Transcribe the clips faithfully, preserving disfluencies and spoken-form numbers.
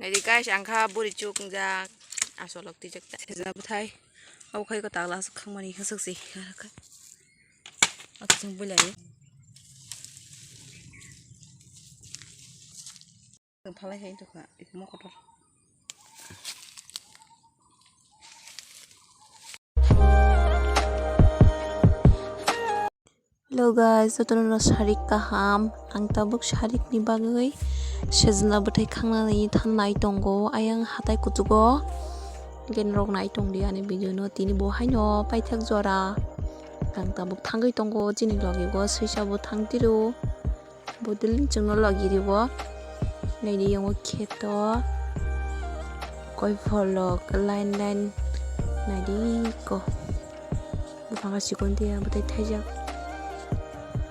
Naidi guys, ang kha buri chuk wngjak. Asolok twijak ta. Sejna bwthai. Abo khai ko tagla aswk khangmani hwswk se. Ato chwng bui lai. Phalai hai tokha. Ikmo kotor. Hello guys, jotono sarik kaham. Ang tabuk sarik ni bagwi sejna bwthai khangnani thangnai tongo. Ayang hatai kuchugo. Gen rok nai tongdi ani video no. Tini bo haino paithak jora. Ang tabuk thangwi tongo. Chini logi bo swisa bo thang tiro. Bo dili chwngno logi ribo. Naidi yango kheto. Koi pholok line line. Naidi ko. Buphang sikon tiya bwtwi thaijak.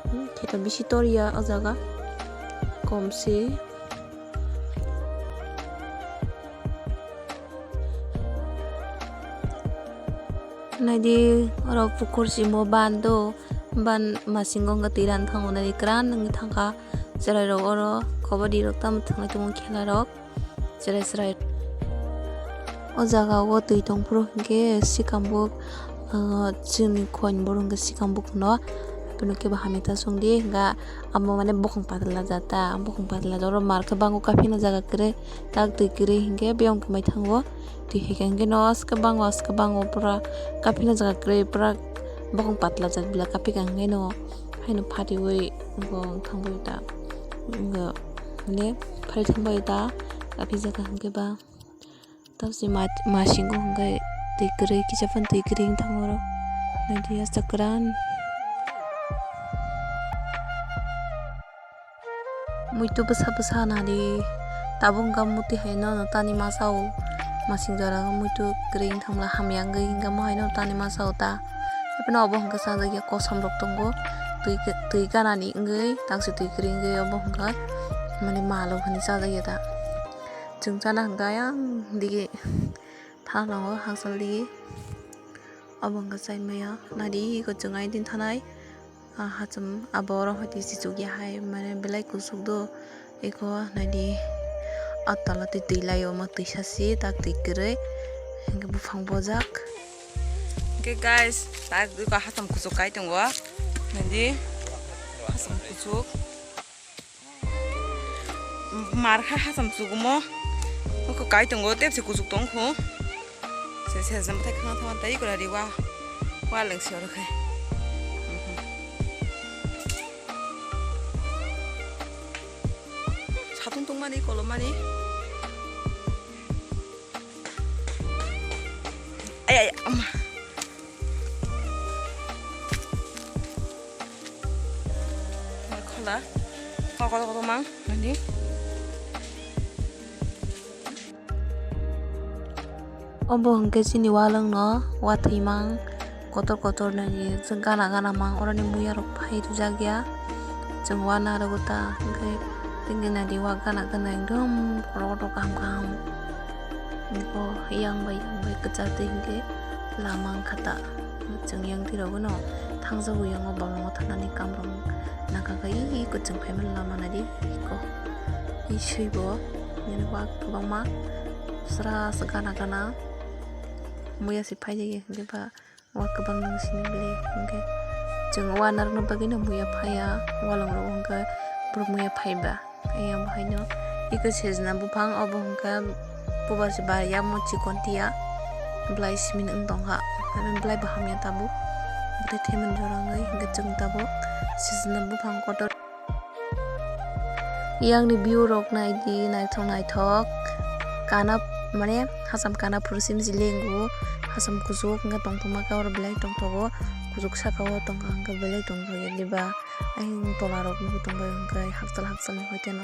Hmm, kheto bisi toriya o jaga. Komsi. Naidi oro pukur simo ban do, ban masingo wngkha twi ran thango, naidi kwran wngwi thangkha chwrairok oro kabaddi rok tamo thwnglai tongo khela rok. Chwrai chwrai. O jaga o twi tongphuru hinkhe sikambuk, ah, chini khwlaini borok hinkhe sikambuk no. Haiphano kebo hamya ta chwngdi hinkhe amo mane bokong patla jata, bokong patla jat oro mar khe bango kaphina jaga kwrwi tak twi kwrwi hinkhe biyong khe mai thango. Twi hai khe hinkhe no aske bango aske bango pura kaphina jaga kwrwi pura bokong patla jat bwla kaphika hinkhe no haino phariwi wngkha wngthang bai ta. Wngkha. Mane phari thangbai ta, kaphijak hinkhe ba. Tamsi ma, masingo hinkhe twi kwrwi, kisa phano twi kwrwi wngthang oro. Naidi hasta kwran. Muitu bwsa bwsa nadi. Tabuk wngkha muti haino tani masa o. Masing jora muitu kwrwi wngthangla hamya wngwi hinkhe mo haino tani masa o ta. Haiphano obo hinkhe chajakya kosom rok tongo. Twi, twi ganani wngwi, tangsi twi kwrwi wngwi obo hinkhe mane malo hwnwi chajakya ta. Chwng chana hinkhe ayang digi thanango hakchal digi. Obo hinkhe chai maya nadi eko chwng aidin thanai. Ah, hacham abo oro hoti sichukya hai mane belai kuchuk do. Eko naidi attala twi twi lai omo twisa si tak twi kwrwi. Hinkhe buphang bojak. Hinkhe guys, tak eko hacham kuchuk kai tongo. Naidi hacham kuchuk. Mar kha hacham kuchuk omo. Eko kai tongo tepse kuchuk tongkho. Se se jam thai khana thama tai eko rari wa. Wa lengsi oro khai. Satung tongmani, kolomani. Ay, ay, ama. Khola. Kotor kotor mang, nani? Obo hwnkhe chini walwngno watwi mang, kotor kotor nai gana gana mang, oroni muya rok phai rwjak ya, chwng wana rwgo ta, hwnkhe tini nadi wa gana gana ekdom kotor kotor kaham kaham, eko yang bai yang bai kwchar twi hwnkhe lama wngkha ta, chwng yang twi rogwi no thangjago, yang o bolongo thanani kam rok naka kha, eko chwng phaimani lama nadi eko. Isui bo nini wa kwbangma sra se gana gana muya se phai jagya hwnkhe ba wa kwbang nang sini bwle hwnkhe chwng wa narwkna bagwino muya phaiya walong rogo hwnkhe borok muya phaiba. Ayang bo haino eko sejna buphang obo hwnkhe pubar se bar ya mo chikon tiya bwlai simin wng tongkha, aro bwlai bo hamya tabuk bwtwi thaiman jora wngwi hwnkhe chwng tabuk sejna buphang kotor. Yang ni view rok nai di, naithok naithok. Kana, mane, hacham kana phuru simi se lengo. Hacham kuchuk wngkha tongthokma khe oro belai tongthogo. Kuchuk saka o tongkha hwnkhe belai tongthokya diba. Ayang tola rok nugwi tongbai hwnkhe hakchal hakchal ni hoite no.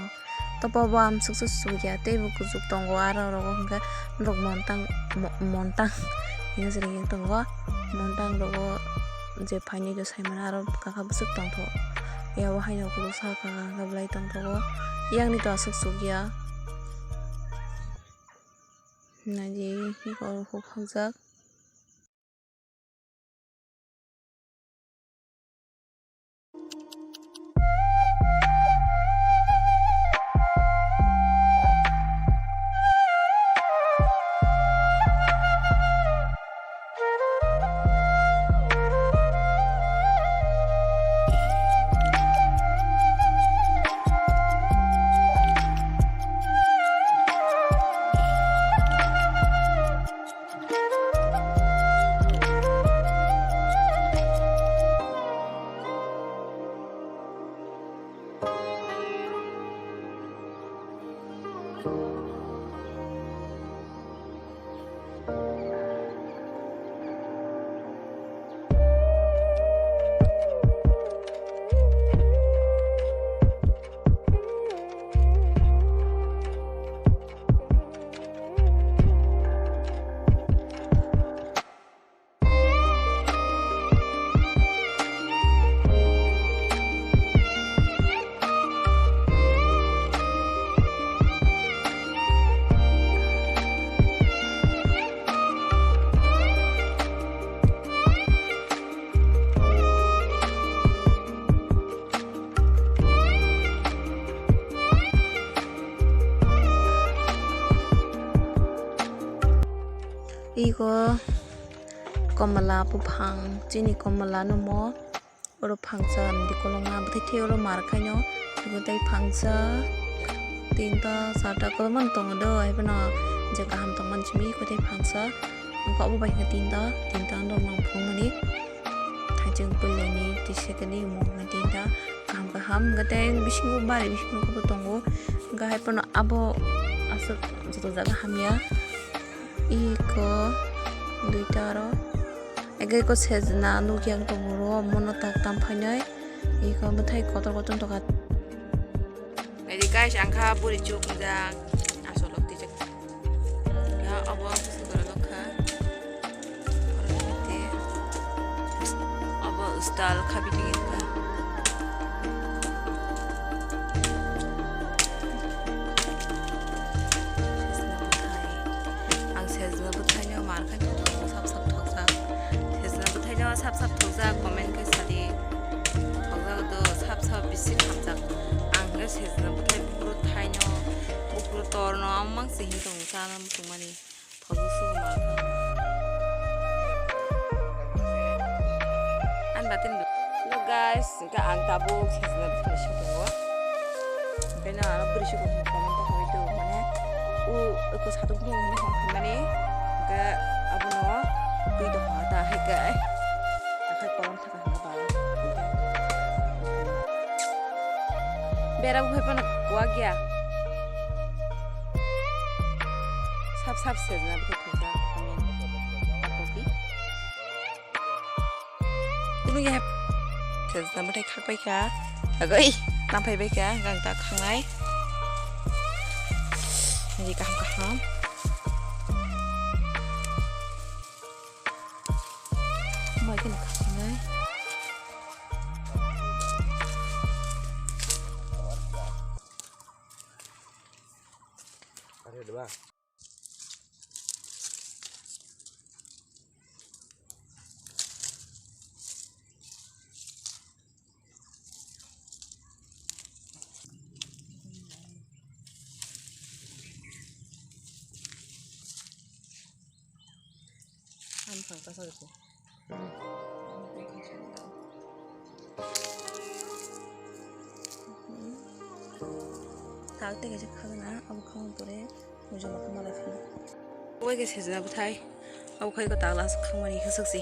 Topa bo amsuk se sukya tei bo kuchuk tongo aro oro hwnkhe norok montang mo-, montang hino se ringya tongo. Montang rogo je phaini rw saimano aro bwkha kha bwswk tongthok. Yabo haino kuchuk saka hwnkhe belai tongthogo. Yang ni to aswk sukya. Naidi oro huk hakjak. Iko komla buphang, chini komla no mo. Oro phangsa amdi kolokma bwthai thai oro mar khaino. Iko tei phangsa tinta charta kolokma tongo do, haiphano je kaham tongmani simi iko tei phangsa. Wngkha obo bai khe tinta, tinta norok nang phunukmani. Thaichung puilani tei second ni omo hwnwi tinta kaham kaham hwnkhe tei bisingo bari bisingo khe bo tongo. Hwnkhe haiphano abo aswk joto jaga hamya. Iko duita aro. Ego iko sejna nukya ang tongo ro, mono tak tam phainai. Iko bwthai kotor kotor tongkha. Naidi guys, ang kha buri chuk wngjak. Asolo twijak. Ya, obo bwswk borok wngkha. Oro naidi. Obo ustal kha bini wngkha. Ang sejna bwthaino mar khai thokjak, sap sap thokjak. Sejna bwthaino sap sap thokjak, comment khe sadi. Thokjak do sap sap bisi hamjak. Ang hwnkhe sejna bwthai buphuru thaino, buphuru torno, ang mang se hin tong chana muchungmani. Thokjak sugo mar kha. Ang batin bo-, hello guys, hwnkhe ang tabuk sejna bwthai sui tongo. Hwnkhe no aro bwrwi sukung comment ta hoi do, mane, u, eko satung phunuk hwnwi hwn phaimani, hwnkhe abono twi tongkha ta hai khe, takhai kolom thaka hwnwi ba. Bera bo hai phano kuwak ya. Sap sap sejna bwthai thwijak comment ta kok di. Kunu ya sejna bwthai khak bai kha. Agoi, nam phai bai kha, gang ta khangnai. Nini kaham kaham. Mai khe na khangnai. Ang phang kasa ko. Tak tei kaisa khagna, abo khagna pore mujung khe malai phano. Obo khe sejna bwthai, abo khai ko tagla khagmani khasuk se.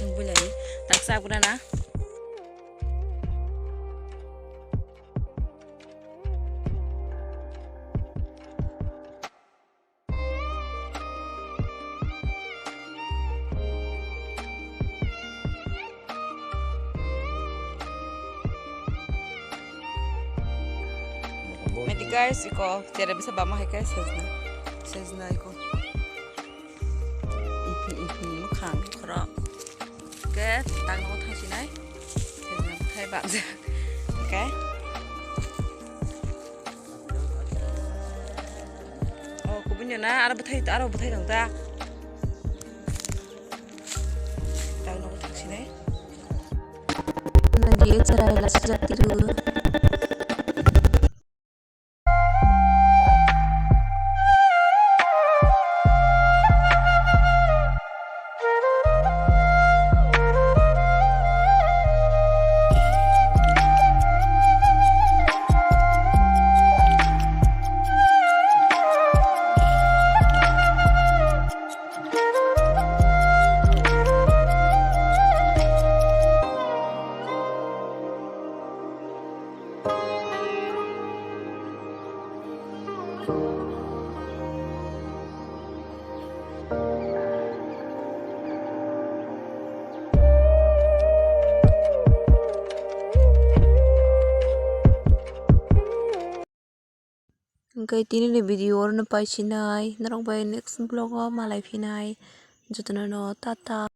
Chwng builai tak chak bwna na. Medi guys, iko tere bisa bama hai kai sejna. Sejna iko. Ipi ipi mukhang khorok. Ke tang no thang sinai. Sejna thai bak. Oke. Oh, kubun na, aro bwthai, aro bwthai dong ta. Tang no thang sinai. Nagi cherai la sijak tiru. Hwnkhe tini ni video oro no pai sinai, norok bai next vlog o malai phinai, jotono no tata.